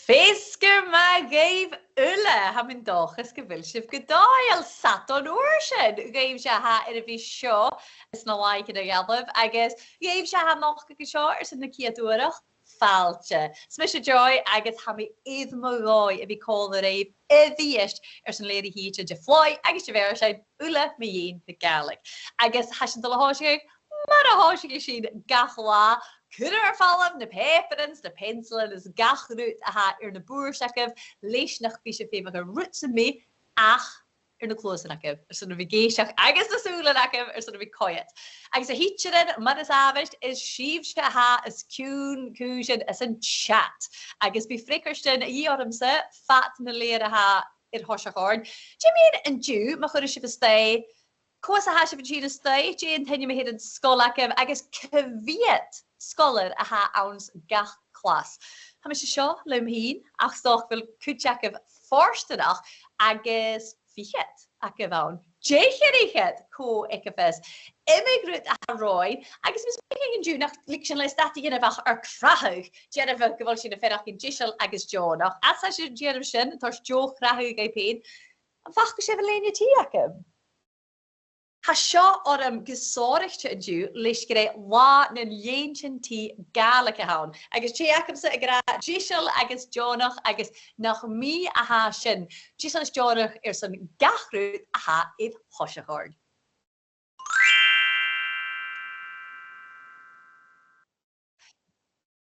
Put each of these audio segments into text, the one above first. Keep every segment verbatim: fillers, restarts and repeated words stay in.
Feasgar math dhuibh uile, tha mi an dòchas gu bheil sibh gu dòigheil. 'S e an uair sin dhuibhse a tha air a bhith seo anns na làithean a dh'fhalbh, agus dhuibhse a tha a' nochdadh an seo airson na ciad uair, fàilte. 'S mise Joy agus tha mi air mo dhòigh a bhith còmhla ribh a-rithist airson leth-uair a thìde de Flòidh agus de Mhàrtainn uile mu dheidhinn na Gàidhlig. Agus tha sinn a' dol a thòiseachadh mar a thòisicheas sinn gach latha, cuiridh sinn air falbh na pàipearan 's na peansailean is gach rud a tha air na bùird agaibh, leis nach bi sibh feumach air rud sam bith ach air na cluasan agaibh airson a bhith ag èisteachd agus na sùilean agaibh airson a bhith a' coimhead. Agus a thidsearan, mar as àbhaist, is sibhse a tha os cionn cùisean anns a' chat. Agus bidh freagairtean a dhìth ormsa fad na leth-uair a tha air thoiseach oirnn. Dè mu dheidhinn an-diugh, ma chuireas sibh a-staigh, cò às a tha sibh a' tighinn a-staigh, dè an t-ainm a th' air an sgoil agaibh agus cia mheud sgoilear a tha anns gach clas. Tha mise seo leam fhìn, ach 's dòcha gu bheil cuid agaibh fortanach agus fichead agaibh ann. Deichear fichead, cò aig a tha fios. Iomadh rud a tha romhainn, agus tha mi a' smaoineachadh an-diugh nach leig sinn le stad a dhèanamh ach ar crathadh, dearbhadh gu bheil sinn a' faireachdainn deiseil agus deònach. Fhad 's a tha sibh a' dèanamh sin, a' toirt deagh chrathadh dhuibh fèin, am faca sibh an lèine T agam? Tha seo orm gu sònraichte an-diugh leis gur e Latha nan Lèintean T Gàidhlig a th' ann. Agus tha agamsa ag ràdh deiseil agus deònach agus nach mi a tha sin. Deiseil is deònach airson gach rud a tha air thoiseach oirnn.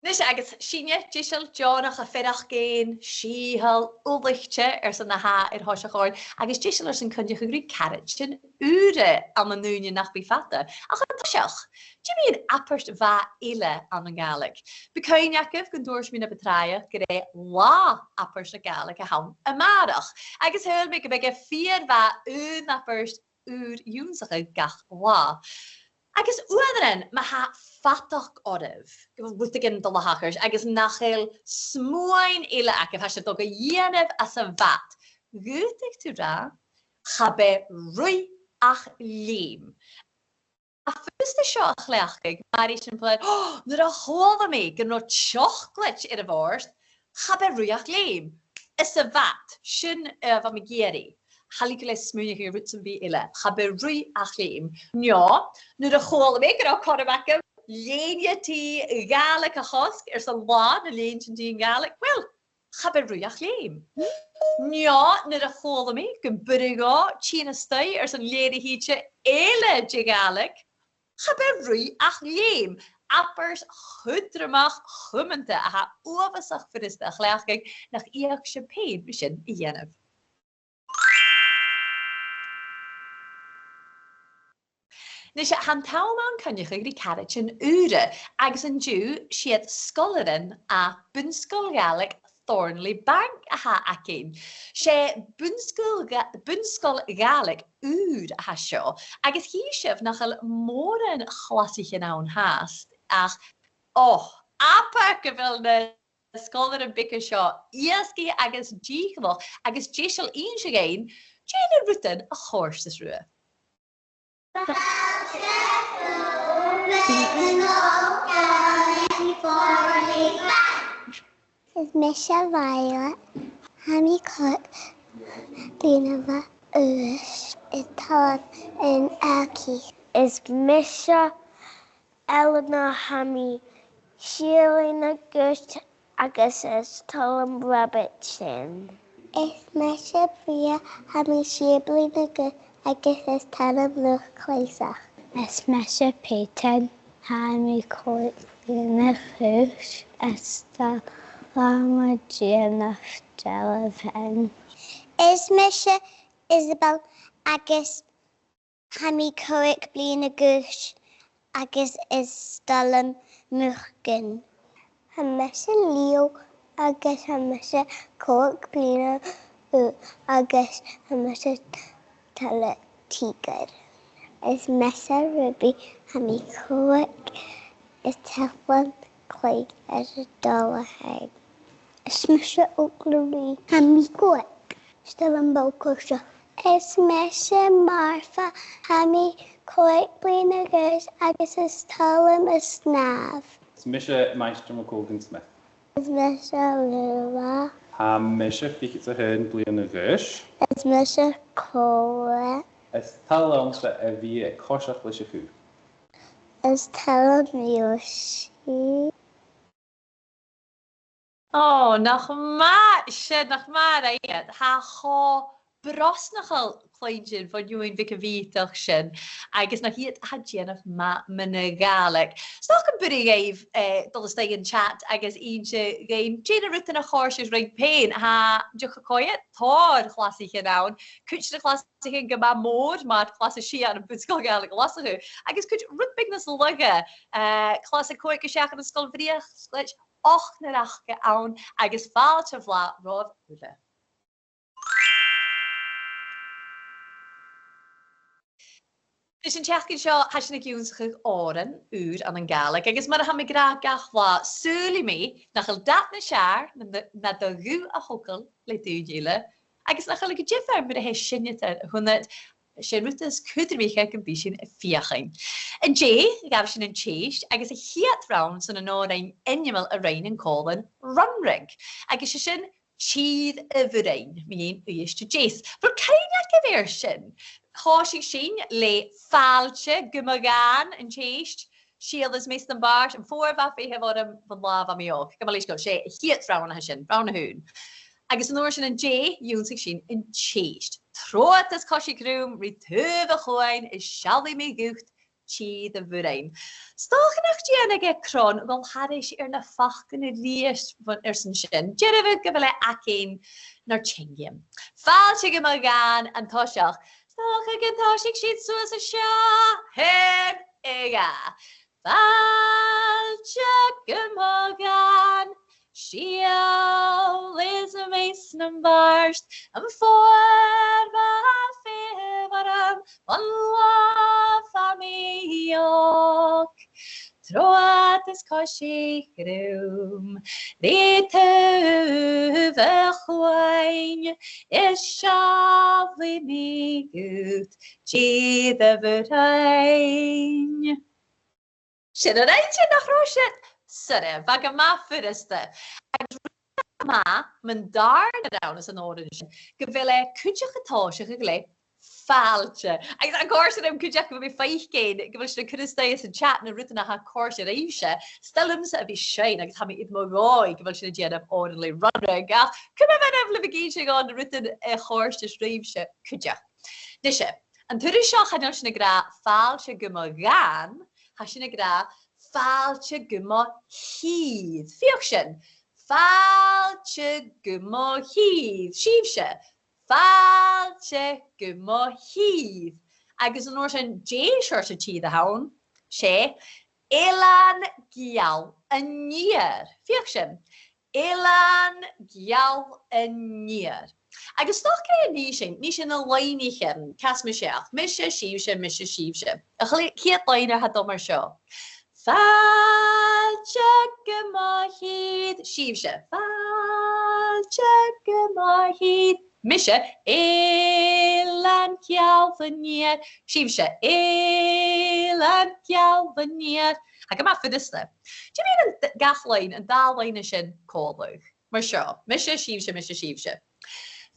Nise, agus sinne deiseil, deònach, a' faireachdainn sìtheil, ullaichte airson na tha air thoiseach oirnn, agus deiseil airson coinneachadh ri caraidean ùra ann an ùine nach bi fada. Ach an toiseach, dè mu dheidhinn abairt mhath eile ann an Gàidhlig? Bidh cuimhne agaibh gun tuirt mi na bu tràithe gur e Latha Abairt na Gàidhlig a th' ann a-màireach, agus shaoil mi gum biodh e fìor mhath aon abairt ùr ionnsachadh gach latha. Agus uaireannan, ma tha fadachd oirbh, gu bheil rudeigin a' dol a thachairt, agus nach eil smuain eile agaibh, tha sibh a' dol ga dhèanamh às a' bhad, dh'fhaodadh tu ràdh, cha b' e ruith ach leum. Tha fios air seo a chleachdadh, mar eisimpleir, "Ò, nuair a chuala mi gun robh teòclaid air a' bhòrd, cha b' e ruith ach leum." Às a' bhad, sin, eh, a bha mi ag iarraidh. Cha leig thu leis smaoineachadh air rud sam bith eile. Cha b' e ruith ach leum. No, nuair a chuala mi gun robh cothrom agam lèine T Gàidhlig a chosg airson Latha nan Lèintean T Gàidhlig, well, cha b' e ruith ach leum. No, nuair a chuala mi gum b' urrainn dhomh tighinn a-staigh airson leth-uair a thìde eile de Ghàidhlig, cha b' e ruith ach leum. Abairt chudromach, chumanta, a tha uabhasach furasta a chleachdadh, nach fhiach sibh fhèin ri sin a dhèanamh. Nise, tha an t-àm ann coinneachadh ri caraidean ùra, agus an-diugh 's iad sgoilearan à Bun-sgoil Ghàidhlig Thornliebank a th' againn. 'S e bun-sgoil Gha-, bun-sgoil Ghàidhlig ùr a tha seo, agus chì sibh nach eil mòran chlasaichean ann fhathast, ach, ò, abair gu bheil na sgoilearan beaga seo èasgaidh agus dìcheallach agus deiseil innse dhuinn dè na rudan a chòrdas riutha. Is mise Violet, tha mi còig bliadhna a dh'aois, is toil leam an acaidh. Is mise Eleanor, tha mi sia bliadhna a dh'aois agus is toil leam rabaid-seinn. Is mise Bria, tha mi sia bliadhna a dh'aois agus is toil leam luchd-cleasachd. Is mise Peyton, tha mi còig bliadhna a dh'aois, is toil leam a' dèanamh dealbhan. Is mise Isabel agus tha mi còig bliadhna a dh'aois agus is toil leam mucan. Tha mise Leo agus tha mise còig bliadhna a dh'aois agus tha mise toil le tìgear. Is mise Ruby, tha mi còig, is toil leam cluich air an dòigh-beatha. Is mise Ogla Ruith, tha mi còig, is toil leam ball-coise. Is mise Marfa, tha mi còig bliadhna a dh'aois agus is toil leam a' snàmh. Is mise Maighstir McColgan Smith. Is mise Luath. Tha mise fichead 's a h-aon bliadhna a dh'aois. Is mise Cora. Is toil leamsa a bhith a' coiseachd leis a' chù. Is toil leam Lucy. Ò, nach math sin, nach math a rinn iad. Tha e cho brosnachail cluinntinn bhon fheadhainn bheaga bhìodach sin, agus nach iad a tha a' dèanamh math mun a' Ghàidhlig. 'S dòcha gum b' urrainn dhuibh, eh, dol a-steach dhan chat agus innse dhuinn dè na rudan a chòrd ribh fhèin. Tha, an deach a choimhead, tòrr chlasaichean ann, cuid de na clasaichean gu math mòr, mar clas a sia ann am Bun-sgoil Ghàidhlig Ghlaschu, agus cuid rud beag nas lugha, eh, clas a còig gu seachd ann an Sgoil Bhrèascleit, ochd nur achd ann, agus fàilte bhlàth romhaibh uile. Leis an t-seachdain seo, tha sinn ag ionnsachadh òran ùr ann an Gàidhlig, agus mar a tha mi ag ràdh gach latha, saoilidh mi nach eil dad nas fheàrr na, na, na do ghuth a thogail le daoine eile, agus nach eil e gu diofar mura h-e seinneadair a th' annad, 's e an rud as cudromaiche gum bi sinn a' feuchainn. An-dè, ghabh sinn an t-sèist agus a' chiad rann son an òrain ainmeil a rinn an còmhlan, Runrig, agus 's e sin Tìr a' Mhurain, mu dheidhinn Uibhist a Deas. Bheil cuimhne agaibh air sin? Thòisich sinn le Fàilte gu mo dhàn an t-sèist, Sìol is Meas nam Bàrd, am fòrmhad a bha fitheamh orm bhon là a bha mi òg. Gabh mo leisgeul, 's e a' chiad rann a tha sin, rann a h-aon. Agus an uair sin an-dè, dh'ionnsaich sinn an t-sèist. Trobhad is coisich rium ri taobh a' chuain is seallaidh mi dhut tìr a' mhurain. 'S dòcha nach dèanadh e cron dhol thairis air na faclan a-rithist bhon, airson sin. Dè ur beachd, a bheil e againn nur teangaidhean? Fàilte gu mo dhàn an toiseach. 'S dòcha gun tòisich sinn suas an seo. Aon, a dhà. Fàilte gu mo dhàn, Sìol is Meas nam Bàrd, am fòrmhad a bha fitheamh orm bhon là a bha mi òg. Trobhad is coisich rium ri taobh a' chuain is seallaidh mi dhut tìr a' mhurain. Sin an rud, nach robh sin soilleir, bha e gu math furasta. Agus rud a tha math mun dàrna rann san òran sin, gu bheil e cuideachd a' tòiseachadh le fàilte. Agus tha e a' còrdadh rium cuideachd, bha mi a' faicinn gu bheil sibh a' cur a-steach san chat na rudan a tha a' còrdadh ribhse. 'S toil leamsa a bhith a' seinn, agus tha mi air mo dhòigh gu bheil sibh a' dèanamh òran le Runrig. Ach cumaibh a-nis le bhith ag innse dhomh na rudan a chòrdas ribhse cuideachd. Nise, an turas seo chan eil sinn ag ràdh fàilte gu mo dhàn, tha sinn ag ràdh fàilte gu mo thìr. Feuch sin. Fàilte gu mo thìr. Sibhse. Fàilte gu mo thìr. Agus an uair sin, dè seòrsa tìr a th' ann? 'S e eilean geal an iar. Feuch sin. Eilean geal an iar. Agus 's dòcha gun innis sinn, innis sinn na loidhnichean, cas mi seach. Mise, sibhse, mise, sibhse. A' chla-, chiad loidhne a tha dol mar seo. Fàilte gu mo thìr. Sibhse. Fàilte gu mo thìr. Mise, eilean geal an iar. Sibhse, eilean geal an iar. Tha e gu math furasta. Dè mu dheidhinn an d-, gach loidhne, an dà loidhne sin còmhla? Mar seo. Mise, sibhse, mise, sibhse.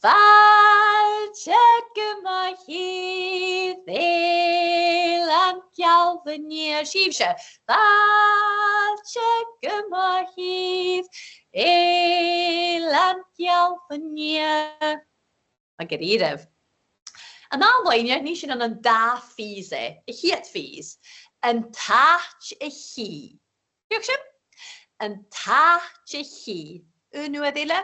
Fàilte gu mo thìr, eilean geal an iar. Sibhse. Fàilte gu mo thìr, eilean geal an iar. Math dha-rìribh. An ath loidhne, nì sinn an, an dà phìos e, a' chiad phìos. An t-àite a chì. Feuch sin? An t-àite a chì. Aon uair eile.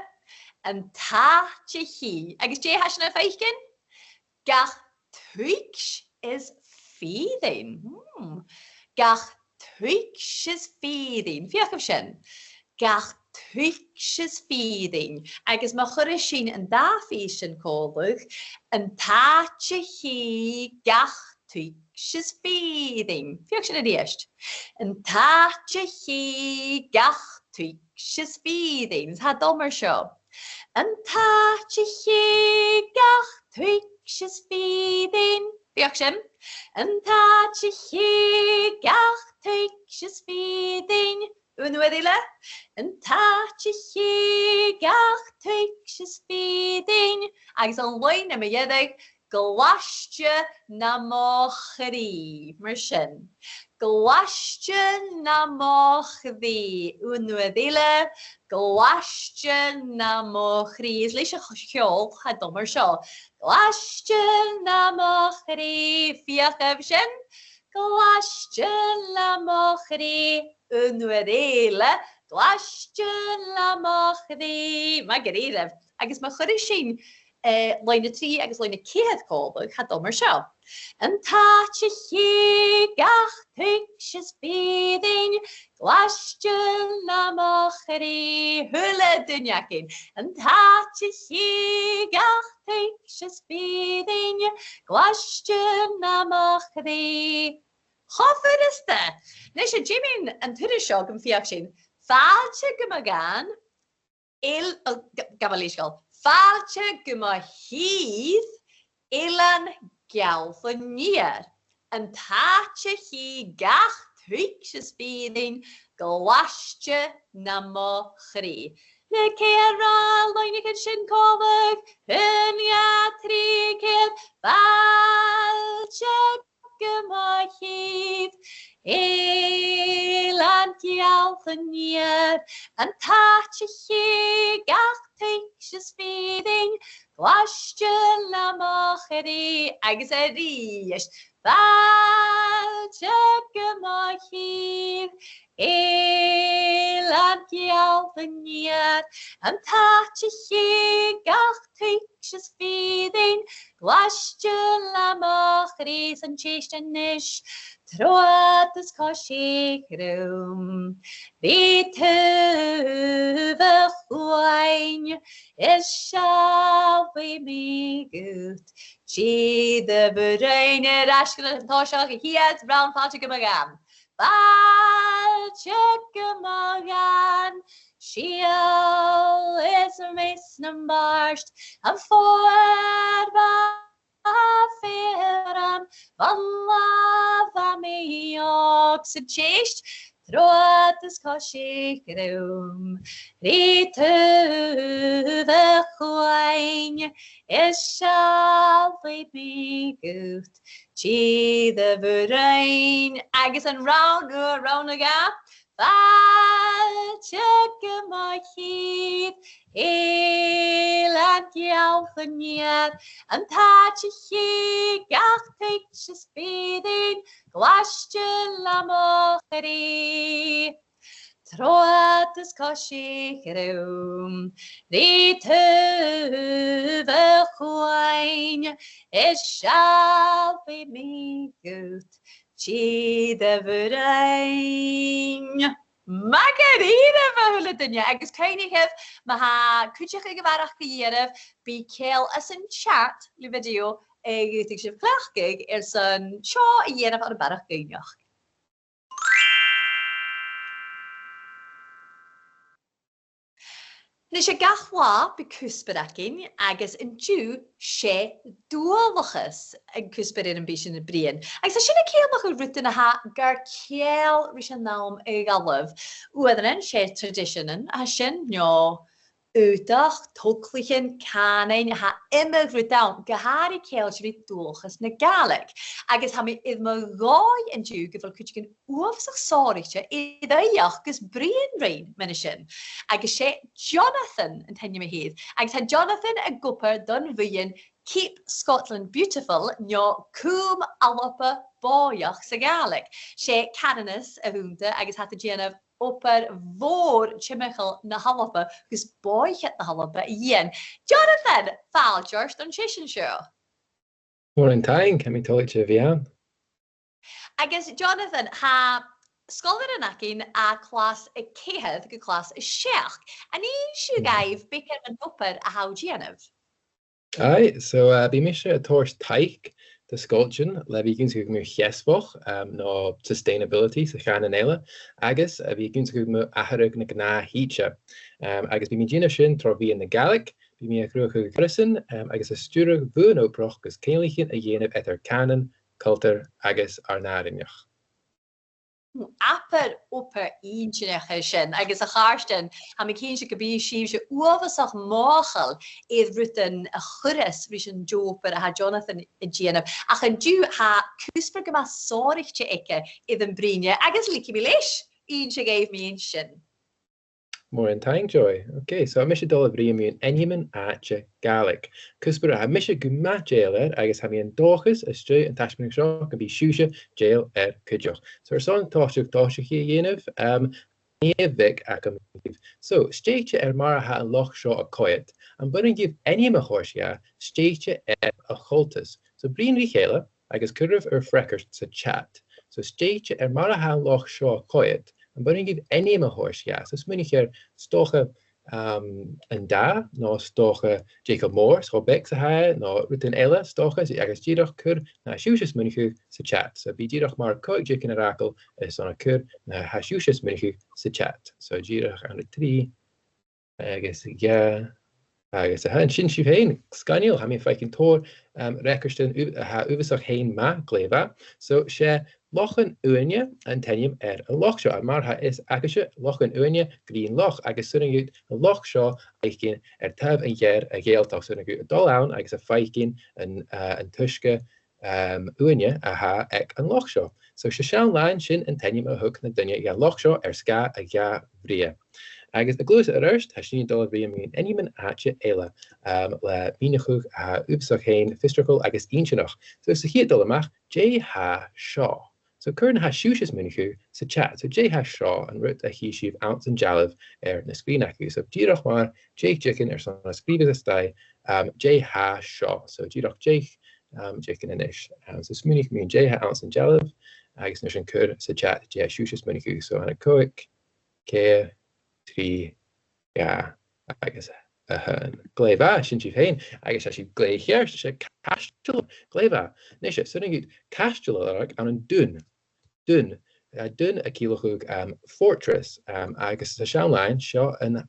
An t-àite a chì. Agus dè tha sinn a' faicinn? Gach tuigse is fìrinn. Hmm. Gach tuigse is fìrinn. Feuchaibh sin. Gach tuigse is fìrinn. Agus ma chuireas sinn an dà phìos sin còmhla, an t-àite a chì gach tuigse is fìrinn. Feuch sin a-rithist. An t-àite a chì gach tuigse is fìrinn. Tha e dol mar seo. An t-àite a chì gach tuigse is fìrinn. Feuch sin. An t-àite a chì gach tuigse is fìrinn. Aon uair eile. An t-àite a chì gach tuigse 's fìrinn. Agus an loidhne mu dheireadh, glaiste na mo chridh'. Mar sin. Glaiste na mo chridh'. Aon uair eile. Glaiste na mo chridh'. Is leis a' ch-, cheòl, tha e a' dol mar seo. Glaiste na mo chridh'. Feuchaibh sin. Glaiste na mo chridh'. Aon uair eile. Glaiste na mo chridh'. Math dha-rìribh. Agus ma chuireas sinn, eh, loidhne a trì agus loidhne a ceithir còmhla, tha e a' dol mar seo. An t-àite a chì gach tuigse 's fìrinn, glaiste na mo chridh'. A h-uile duine againn. An t-àite a chì gach tuigse 's fìrinn, glaiste na mo chridh'. Cho furasta. Nise, dè mu dheidhinn an turas seo gum feuch sinn? Fàilte gu mo dhàn, eil-, oh, g-, gabh mo leisgeul. Fàilte gu mo thìr, eilean geal an iar. An t-àite a chì gach tuigse 's fìrinn, glaiste na mo chridh'. Le ceithir, loidhnichibh sin còmhla. Aon, dhà, trì, ceithir. Fàilte gu mo thìr, eilean geal an iar. An t-àite a chì gach tuigse 's fìrinn, glaiste na mo chridh'. Agus a-rithist. Fàilte gu mo thìr, eilean geal an iar. An t-àite a chì gach tuigse 's fìrinn, glaiste na mo chridh'. An t-sèist a-nis. Trobhad is coisich rium, ri taobh a' chuain, is seallaidh mi dhut tìr do bhroinn. Air ais gu an toiseach, a' chiad rann, fàilte gu mo dhàn. Fàilte gu mo dhàn, sìol is meas nam bàrd, am foghar bha feur orm, bhon là bha mi òg. San t-sèist. Trobhad is coisich rium, ri taobh a' chuain, is seallaidh mi dhut tìr do bhroinn. Agus an rann ùr, rann a dhà. Fàilte gu mo thìr, eilean geal an iar. An t-àite a chì gach tuigse 's fìrinn, glaiste na mo chridh'. Trobhad is coisich rium, ri taobh a' chuain, is seallaidh mi dhut tìr do bhroinn. Math dha-rìribh, a h-uile duine, agus cuimhnichibh, ma tha cuideachadh a bharrachd gu dhìreach, bidh ceangal anns an chat le video a dh'fhaodadh sibh cleachdadh airson seo a dhèanamh ann am barrachd cuimhneachd. Nise, gach latha bidh cuspair againn, agus an-diugh 's e dualchas an cuspair air am bi sinn a' bruidhinn. Agus tha sin a' ciallachadh rudan a tha gar ceangal ris an àm a dh'fhalbh. Uaireannan 's e traidiseanan a tha sin, no aodach, togalaichean, cànain, tha iomadh rud ann, gu h-àraidh ceangailte ri dualchas na Gàidhlig. Agus tha mi air mo dhòigh an-diugh gu bheil cuideigin uabhasach sònraichte air aoigheachd gus bruidhinn rinn mu dheidhinn sin. Agus 's e Jonathan an t-ainm a th' air. Agus tha Jonathan ag obair don bhuidheann Keep Scotland Beautiful, no Cùm Alba Bòidheach sa Ghàidhlig. 'S e cànan a th' annta agus tha iad a' dèanamh obair mhòr timcheall na h-Alba gus bòidhchead na h-Alba a dhìon. Jonathan, fàilte ort don t-seisean seo. Mòran taing, tha mi toilichte a bhith ann. Agus Jonathan, tha sgoilearan againn à clas a ceithir gu clas a seachd. An innis thu dhaibh beagan mun obair a tha thu a' dèanamh? Aye, so, uh, bidh mise a' toirt taic do sgoiltean le bhith ag ionnsachadh mu sheasmhachd, um, no sustainability sa chànan eile, agus, uh, bhith ag ionnsachadh mu atharrachadh na gnàth-shìde. Um, agus bidh mi a' dèanamh sin tro mheadhan na Gàidhlig, bidh mi a' cruthachadh goireasan, um, agus a' stiùireadh bhuidheann-obrach gus ceanglaichean a dhèanamh eadar cànan, cultar agus ar n-àrainneachd. Abair obair inntinneach a tha sin, agus a chàirdean, tha mi cinnteach gum bi sibhse uabhasach mothachail air rudan a chuireas ris an t-obair a tha Jonathan a' dèanamh. Ach an-diugh tha cuspair gu math sònraichte aige air am bruidhinn, agus leigidh mi leis innse dhuibh mu dheidhinn sin. Mòran taing, Joy. Ok, so tha mise a' dol a bhruidhinn mun ainmean-àite Gàidhlig. Cuspair a tha mise gu math dèidheil air, agus tha mi an dòchas às dèidh an taisbeanaidh seo gum bi sibhse dèidheil air cuideachd. So airson tòiseachadh, tòiseachadh a dhèanamh, um, gnìomh bheag agam dhuibh. So, stèidhichte air mar a tha an loch seo a' coimhead, am b' urrainn dhuibh ainm a thoirt dha, stèidhichte air a choltas. So, bruidhinn ri chèile, agus cuiribh ur freagairt sa chat. So, stèidhichte air mar a tha an loch seo a' coimhead, am b' urrainn dhuibh ainm a thoirt dha. So, smaoinich air, 's dòcha, um, an dath, no 's dòcha dè cho mòr 's cho beag 's a tha e, no rudan eile, 's dòcha, agus dìreach cuir na tha sibhse a' smaoineachadh sa chat. So, bidh dìreach mar còig diogan air fhàgail airson a' cur na tha sibhse a' smaoineachadh sa chat. So, dìreach ann an trì, agus dhà, agus a h-aon. Sin sibh fhèin, sgoinneil, tha mi a' faicinn tòrr, um, fhreagairtean u-, a tha uabhasach fhèin math, glè mhath. So, 's e Lochan Uaine an t-ainm air an loch seo, agus mar a tha fios agaibhse, Lochan Uaine, grinn loch, agus 's urrainn dhut an loch seo fhaicinn air taobh an ear a' Ghàidhealtachd, 's urrainn dhut a dhol ann agus a' faicinn an, uh, an t-uisge, um, uaine a tha aig an loch seo. So 's e seann làn, sin an t-ainm a thug na daoine dhan loch seo air sgàth a dhà bhriathra. Agus a' gluasad air adhart, tha sinn a' dol a bhruidhinn mun ainmean-àite eile, um, le mìneachadh a tha uabhasach fhèin fiosrachail agus inntinneach. So sa chiad dol a-mach, dè tha seo? So cuir na tha sibhse a' smaoineachadh sa chat. So dè tha seo, an rud a chì sibh anns an dealbh air na sgrìonan agaibh? So dìreach mar deich diogan airson a sgrìobhadh a-staigh, um, dè tha seo. So dìreach deich, um, diogan a-nis. Um, so smaoinich mun dè tha anns an dealbh, agus an uair sin cuir sa chat dè tha sibhse a' smaoineachadh. So ann an còig, ceithir, trì, dhà, agus a h-aon. Glè mhath, sin sibh fhèin, agus tha sibh glè cheart, 's e caisteal, glè mhath. Nise, 's urrainn dhut caisteal a lorg ann an dùn. Dùn. Uh, dùn a' ciallachadh, um, fortress, um, agus sa seann làn, seo an,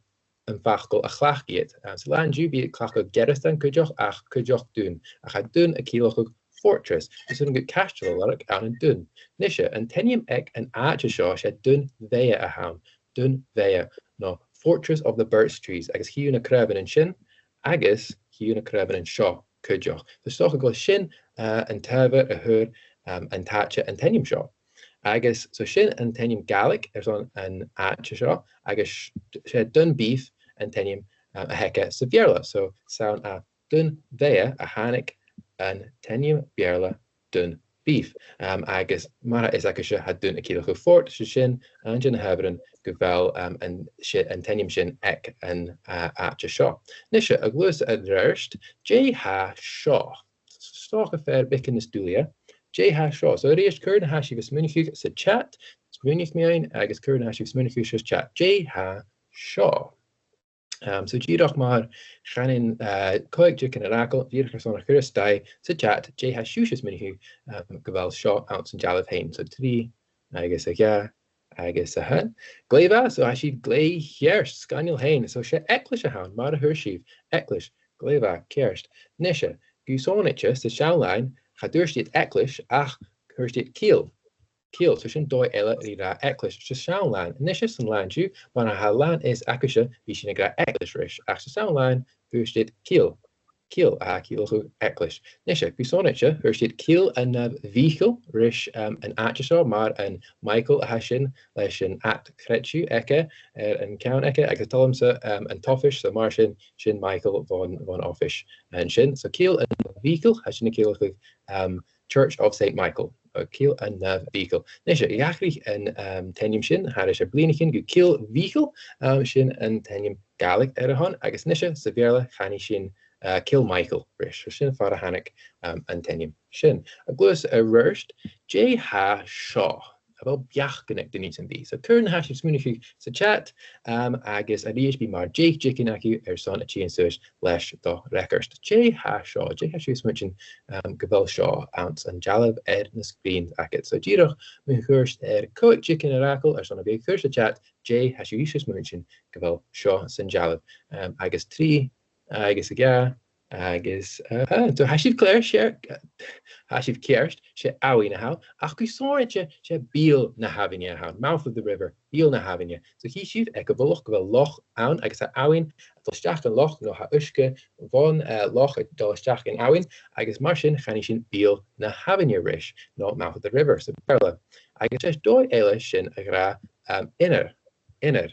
am facal a chleachd iad. Um, sa làn an-diugh bidh iad a' cleachdadh Gearasdan cuideachd, ach cuideachd dùn. Ach tha dùn a' ciallachadh fortress. Is urrainn dhut caisteal a lorg ann an dùn. Nise, an t-ainm aig an àite seo, 's e Dùn Bheatha a th' ann. Dùn Bheatha, no Fortress of the Birch Trees, agus chì thu na craobhan an sin, agus chì thu na craobhan an seo cuideachd. So 's dòcha gu bheil sin, uh, an t-adhbhar a fhuair, um, an t-àite an t-ainm seo. Agus so sin an t-ainm Gàidhlig airson an àite seo, agus 's e Dùn Bheatha an t-ainm, um, a th' aige sa Bheurla. So 's ann à Dùn Bheatha a thàinig an t-ainm Beurla Dùn Bheatha. Um, agus mar a tha fios agaibhse, tha dùn a' ciallachadh fort, 's e sin aon de na h-adhbharan gu bheil, um, an, si-, an t-ainm sin aig an, uh, àite seo. Nise, a' gluasad air adhart, dè tha seo? 'S dòcha fear beagan nas duilghe. Dè tha seo? So a-rithist, cuir na tha sibh a' smaoineachadh sa chat, smaoinich mi fhìn, agus cuir na tha sibh a' smaoineachadh sa chat. Dè tha seo? Um, so dìreach mar chanainn, uh, còig diogan air fhàgail, dìreach airson a chur a-staigh sa chat, dè tha sibhse a' smaoineachadh, um, gu bheil seo anns an dealbh fhèin. So trì agus a dhà agus a h-aon. Glè mhath, so tha sibh glè cheart, sgoinneil fhèin. So 's e eaglais a th' ann, mar a thuirt sibh, eaglais, glè mhath, ceart. Nise, gu sònraichte, sa seann làn, cha tuirt iad eaglais, ach thuirt iad ceann. Ceann, so sin dòigh eile ri ràdh eaglais. Sa seann làn, a-nis san làn an-diugh, mar a tha làn fios agaibhse, bidh sinn ag ràdh eaglais ris. Ach sa seann làn, thuirt iad ceann. Ceann, a tha a' ciallachadh eaglais. Nise, gu sònraichte, thuirt iad Cill an Naomh Mhìcheil ris, um, an àite seo, mar an Michael a tha sin, leis an at creideimh aige, air an ceann aige, agus tha fhios agamsa, um, an t-oifis, so mar sin, sin Michael bhon, bhon oifis an sin. So Cill an Naomh Mhìcheil, tha sin a' ciallachadh, um, Church of Saint Michael, uh, Cill an Naomh Mhìcheil. Nise, dh'atharraich an, um, t-ainm sin thairis air bliadhnaichean gu Cill Mhìcheil, um, sin an t-ainm Gàidhlig air a shon, agus nise sa Bheurla chanadh sinn, uh, Kilmichael ris. So sin far a thàinig, um, an t-ainm sin. A' gluasad air adhart, dè tha seo? A bheil beachdan aig duine sam bith? So cuir na tha sibh a' smaoineachadh sa chat, um, agus a-rithist bidh mar deich diogan agaibh airson a' tighinn suas leis do fhreagairt. Dè tha seo? Dè tha sibh a' smaointinn, um, gu bheil seo anns an dealbh air na sgrìonan agad? So dìreach mun cuairt air còig diogan air fhàgail airson a bhith a' cur sa chat dè tha sibhse a' smaointinn gu bheil seo san dealbh. Um, agus trì, agus a dhà, Agus, uh, so tha sibh clear, 's e, tha sibh ceart, 's e abhainn a th' ann, ach gu sònraichte, 's e beul na h-abhainne a th' ann, mouth of the river, beul na h-abhainne. So chì sibh aig a' mhullach gu bheil loch ann, agus tha abhainn a' dol a-steach dhan loch, no tha uisge bhon, uh, loch a' dol a-steach dhan abhainn, agus mar sin, chanadh sinn beul na h-abhainne ris, no mouth of the river, sa Bheurla. Agus 's e dòigh eile sin a ràdh, um, inner, inner.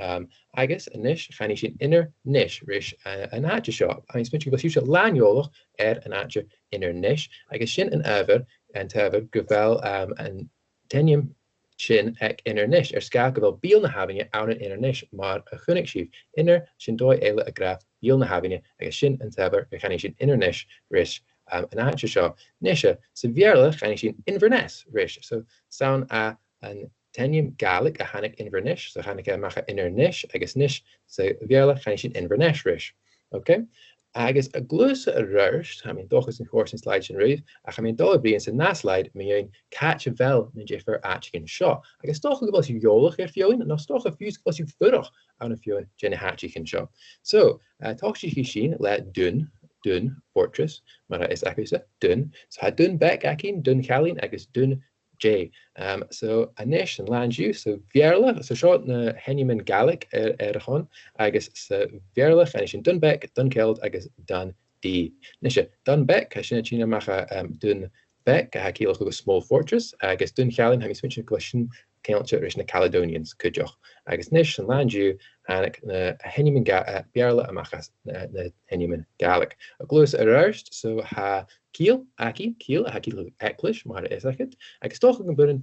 Um, agus a-nis, chanadh sinn Inbhir Nis ris, uh, an àite seo. Tha mi a' smaointinn gu bheil sibhse làn eòlach air an àite Inbhir Nis, agus sin an adhbhar, an t-adhbhar gu bheil, um, an t-ainm sin aig Inbhir Nis, air sgàth gu bheil beul na h-abhainne ann an Inbhir Nis, mar a chunnaic sibh. Inbhir, sin dòigh eile a ràdh beul na h-abhainne, agus sin an t-adhbhar gun chanadh sinn Inbhir Nis ris, um, an àite seo. Nise, sa Bheurla, chanadh sinn Inverness ris. So, 's ann à an t-ainm Gàidhlig a thàinig Inbhir Nis, so thàinig e a-mach à Inbhir Nis, agus a-nis sa Bheurla, chanadh sinn Inverness ris. Okay? Agus a' gluasad air adhart, tha mi an dòchas gun còrd an slide sin ribh, ach tha mi a' dol a bhruidhinn san ath slide mu dheidhinn càit a bheil na diofar àiteachan seo. Agus 's dòcha gu bheil sibh eòlach air feadhainn, no 's dòcha fiù 's gu bheil sibh a' fuireach ann am feadhainn de na h-àiteachan seo. So, uh, tòisichidh sinn le Dùn, Dùn, Fortress, mar a tha fios agaibhse, Dùn. So tha Dùn Beag againn, Dùn Challainn agus Dùn Dè. Um, so, a-nis, an là an-diugh, sa Bheurla, so seo na h-ainmean Gàidhlig air, air a shon, agus sa Bheurla, chanadh sinn Dùn Beag, Dùn Ceilg agus Dùn Dì. Nise, Dùn Beag, tha sin a' tighinn a-mach à, um, Dùn Beag, a tha a' ciallachadh small fortress, agus Dùn Challainn, tha mi a' smaointinn gu bheil sin ceangailte ris na Caledonians cuideachd. Agus a-nis, an là an-diugh, thàinig na h-ainmean Gà-, uh, Beurla a-mach às na, na h-ainmean Gàidhlig. A' gluasad air adhart, so tha ciall againn, ciall, a tha a' ciallachadh eaglais, mar a tha fios agaibh, agus 's dòcha gum b' urrainn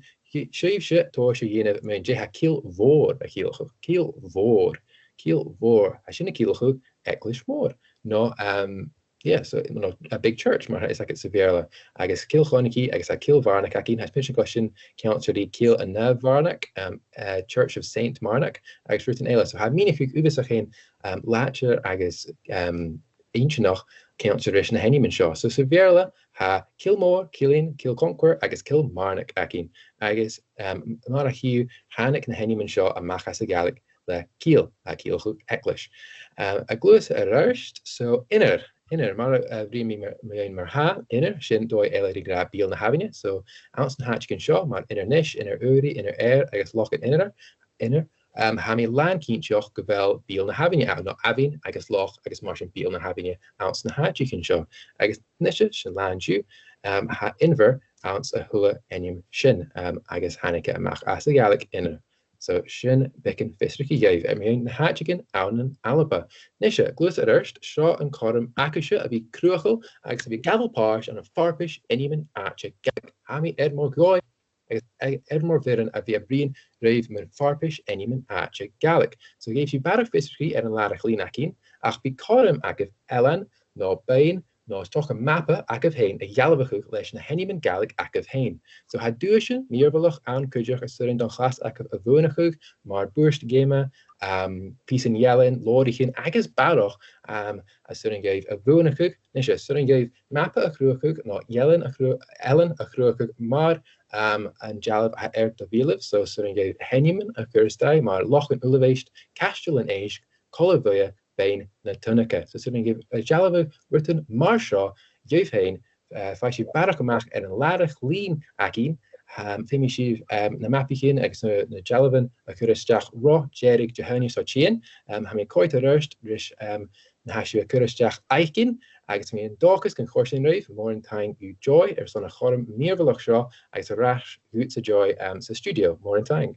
sibhse tomhas a dhèanamh mu dheidhinn dè tha ciall mhòr a' ciallachadh. Ciall mhòr, ciall mhòr. Tha sin a' ciallachadh eaglais mhòr. No, um, yeah, so, no, a big church, mar a tha fios agaibh sa Bheurla. Agus Cill Chonnachaidh agus tha Cill Mhàrnach againn, tha mi a' smaointinn gu bheil sin ceangailte ri Cill a Naomh Mhàrnach, um, uh, Church of Saint Marnock, agus rudan eile. So tha e a' mìneachadh uabhasach fhèin, um, làidir agus, um, inntinneach ceangailte ris na h-ainmean seo. So sa Bheurla, tha Kilmore, Killeen, Kilconquhar agus Kilmarnock againn. Agus, um, mar a chì sibh, thàinig na h-ainmean seo a-mach às a' Ghàidhlig le ciall, a' ciallachadh eaglais. Um, a' gluasad air adhart, so Inbhir, Inbhir, mar a, uh, bhruidhinn mi mar, mu dheidhinn mar-thà, Inbhir, sin dòigh eile ri ràdh beul na h-abhainne. So, anns na h-àiteachan seo, mar Inbhir Nis, Inbhir Ùraidh, Inbhir Ear agus Lochan Inbhir, Inbhir, um, tha mi làn-chinnteach gu bheil beul na h-abhainne ann, no abhainn agus loch agus mar sin beul na h-abhainne anns na h-àiteachan seo. Agus a-nise, 's e an là an-diugh, um, tha Inbhir anns a h-uile ainm sin, um, agus thàinig e a-mach às a' Ghàidhlig Inbhir. So sin beagan fiosrachaidh dhuibh air mu dheidhinn na h-àiteachan ann an Alba. Nise, gluasad air adhart, seo an cothrom agaibhse a bhith cruthachail agus a bhith a' gabhail pàirt ann am farpais ainmean-àite Gàidhlig. Tha mi air mo dhòigh agus a-, air mo bhioran a bhith a' bruidhinn ribh mun farpais ainmean àite Gàidhlig. So gheibh sibh barrachd fiosrachaidh air an làrach-lìn againn, ach bidh cothrom agaibh eilean, no beinn, no 's dòcha mapa agaibh fhèin a dhealbhachadh leis na h-ainmean Gàidhlig agaibh fhèin. So tha duaisean mìorbhaileach ann cuideachd as urrainn don chlas agaibh a bhuannachadh, mar bùrn-geama, um, pìosan ealain, leabhraichean agus barrachd, um, as urrainn dhuibh a bhuannachadh. Nise, 's urrainn dhuibh mapa a chruthachadh, no eilean a chru-, eilean a chruthachadh mar, um, an dealbh a tha air do bheulaibh, so 's urrainn dhuibh ainmean a chur a-steach mar Lochan Uilebheist, Caisteal an Èisg, Coille Bhuidhe, Beinn na Tunnagaidh. So 's urrainn dhuibh, uh, dealbhadh rudan mar seo dhuibh fhèin, uh, faigh sibh barrachd a-mach air an làrach-lìn againn, um, feumaidh sibh, um, na mapaichean agus na, na dealbhan a chur a-steach ro dheireadh Dihaoine seo tighinn. Um, tha mi a' coimhead air adhart ris, um, na tha sibh a' cur a-steach fhaicinn, agus tha mi an dòchas gun chòrd sin ribh. Mòran taing, Joy, airson a' chothrom mìorbhaileach seo, agus air ais dhutsa, Joy, um, san stiùidio. Mòran taing.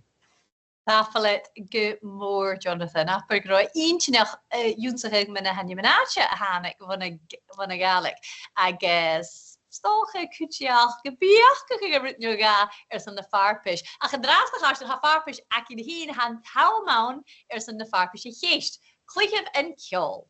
Tapadh leat gu mòr, Jonathan. Abair gun robh e inntinneach, eh, ionnsachadh mu na h-ainmean-àite a thàinig bhon a', bhon a' Ghàidhlig. Agus 's dòcha cuideachd gum feuch sinn a' bruidhinn airson na farpais. Ach an-dràsta, a chàirdean, tha farpais againn fhìn, tha an t-àm ann airson na farpais a cheist. Cluichibh an ceòl.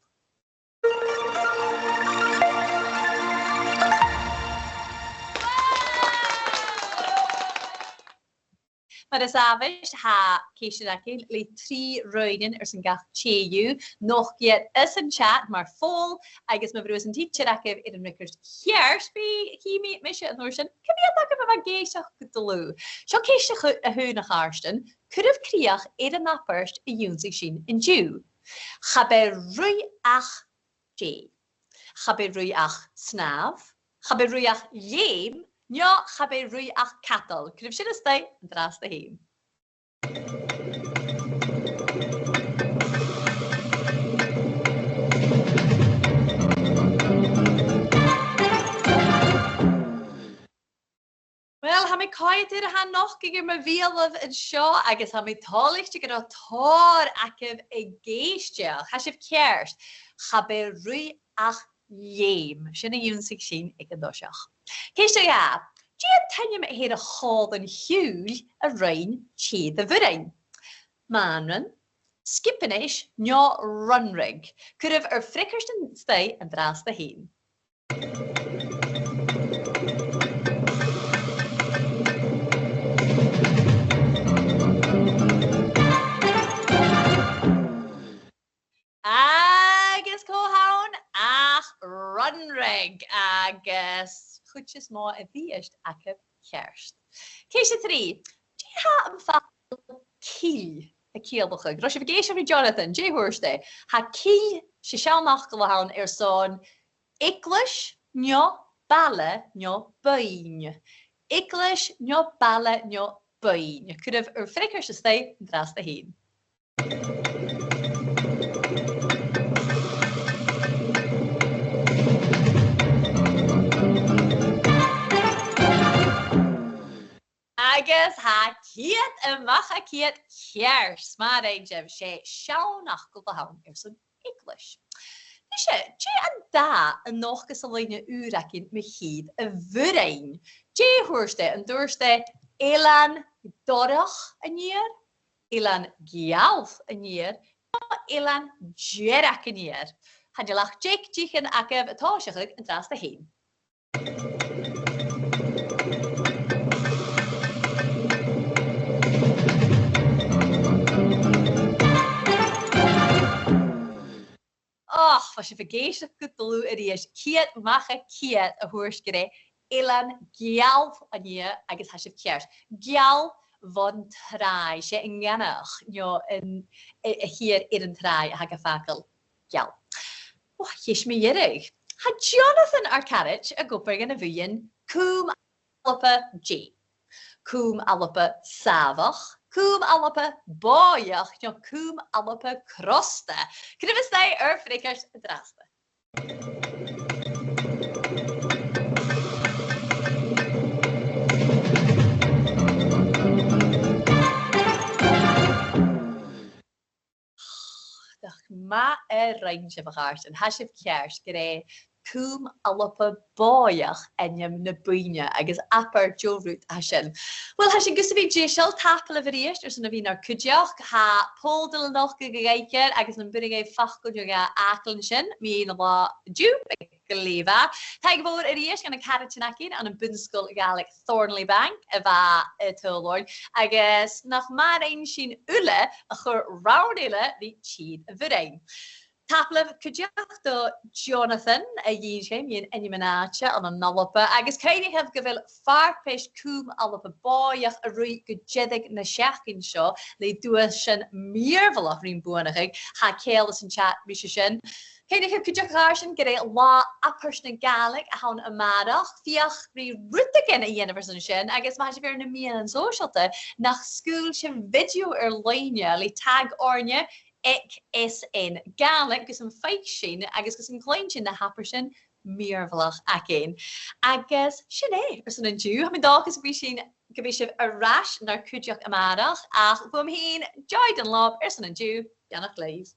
Mar as àbhaist, tha ceistean againn le trì roghainnean airson gach tè dhiubh. Nochdaidh iad anns a' chat mar pholl, agus ma bhruidhneas an tidsear agaibh air an fhreagairt cheart, bidh, chì mi, mise an uair sin, cò mheud agaibh a bha ag èisteachd gu dlùth. Seo ceist a h-, a h-aon, a chàirdean, cuiribh crìoch air an abairt a dh'ionnsaich sinn an-diugh. Cha b' e ruith ach dè. cha b' e ruith ach snàmh, cha b' e ruith ach leum, no cha b' e ruith ach cadal. Cuiribh sin a-steach an-dràsta fhèin. Uill, tha mi cinnteach gu bheil sibh a' nochdadh air mo bheulaibh an seo, agus tha mi toilichte gun robh tòrr agaibh ag èisteachd. Tha sibh ceart. Cha b' e ruith ach leum. Sin a dh'ionnsaich sinn aig an toiseach. Ceist a dhà. Dè an t-ainm a th' air a' chòmhlan-ciùil a rinn Tè do Mhuireann? Mànran, Sgipeanais no Runrig? Cuiribh ur freagairt a-steach an-dràsta fhèin. Agus cò th' ann ach Runrig, agus chuidich mo bheachd-sa agaibh ceart. Ceist a trì. Dè tha am facal cill a' ciallachadh? An robh sibh ag èisteachd ri Jonathan? Dè thuirt e? Tha cill, 's e seanfhacal a th' ann airson eaglais no baile no buidheann. Eaglais no baile no buidheann. Cuiribh ur freagairt a-steach an-dràsta fhèin. Agus tha ceud a-mach à ceud ceart, math fhèin dhuibh, 's e seanfhacal a th' ann airson eaglais. Nise, dè an dath a nochdas an loidhne ùr againn mu cheud a' mhuireann? Dè thuirt e? An tuirt e eilean dorch an iar, eilean geal an iar, no eilean dearg an iar? Chan eil ach deich diotan agaibh a' tòiseachadh an-dràsta fhèin. Och, bha sibh ag èisteachd gu dlùth a-rithist. Ceud a-mach à ceud a thuirt gur e eilean geal an iar, agus tha sibh ceart. Geal bhon tràigh, 's e an gànach, no an, a, a th' air, air an tràigh a th' aig a' fhacal geal. Ò, ceist mu dheireadh. Tha Jonathan ar caraid ag obair dhan a' bhuidheann Cùm Alba Dè. Cùm Alba sàmhach, Cùm Alba bòidheach, no Cùm Alba crosta? Cuiribh a-steach ur freagairt an-dràsta. Nach math a rinn sibh, a chàirdean. Tha sibh ceart, gur e Cùm Alba bòidheach ainm na buidhne, agus abair deagh rud a tha sin. Uill, tha sinn gus a bhith deiseil, tapadh leibh a-rithist airson a bhith nar cuideachd. Tha Pòl Dillon a' nochdadh a dh'aithghearr agus nam b' urrainn dhuibh facal no dhà fhàgail an sin mu dheidhinn an latha an-diugh, glè mhath. Taing mhòr a-rithist dha na caraidean againn ann am Bun-sgoil Ghàidhlig Thornliebank a bha, eh, a' tadhal oirnn, agus nach math a rinn sinn uile a' cur rann eile ri Tè do Mhuireann. Tapadh leibh cuideachd do Jonathan a dh'innse dhuinn mu dheidhinn ainmean-àite ann an Alba, agus cuimhnichibh gu bheil farpais Cùm Alba bòidheach a' ruith gu deireadh na seachdain seo le duaisean mìorbhaileach rim buannachadh. Tha ceangal san chat ris a sin. Cuimhnichibh cuideachd, a chàirdean, gur e Latha Abairt na Gàidhlig a th' ann a-màireach. Feuch ri rudeigin a dhèanamh airson sin, agus ma tha sibh air na meadhanan sòisealta, nach sgaoil sibh video air-loidhne le tag oirnne aig S N Gàidhlig gus am faic sinn agus gus an cluinn sinn na h-abairtean mìorbhaileach againn. Agus sin e airson an-diugh. Tha mi an dòchas gum bi sinn, gum bi sibh air ais nar cuideachd a-màireach, ach bhuam fhìn, Joy Dunlop airson an-diugh, beannachd leibh.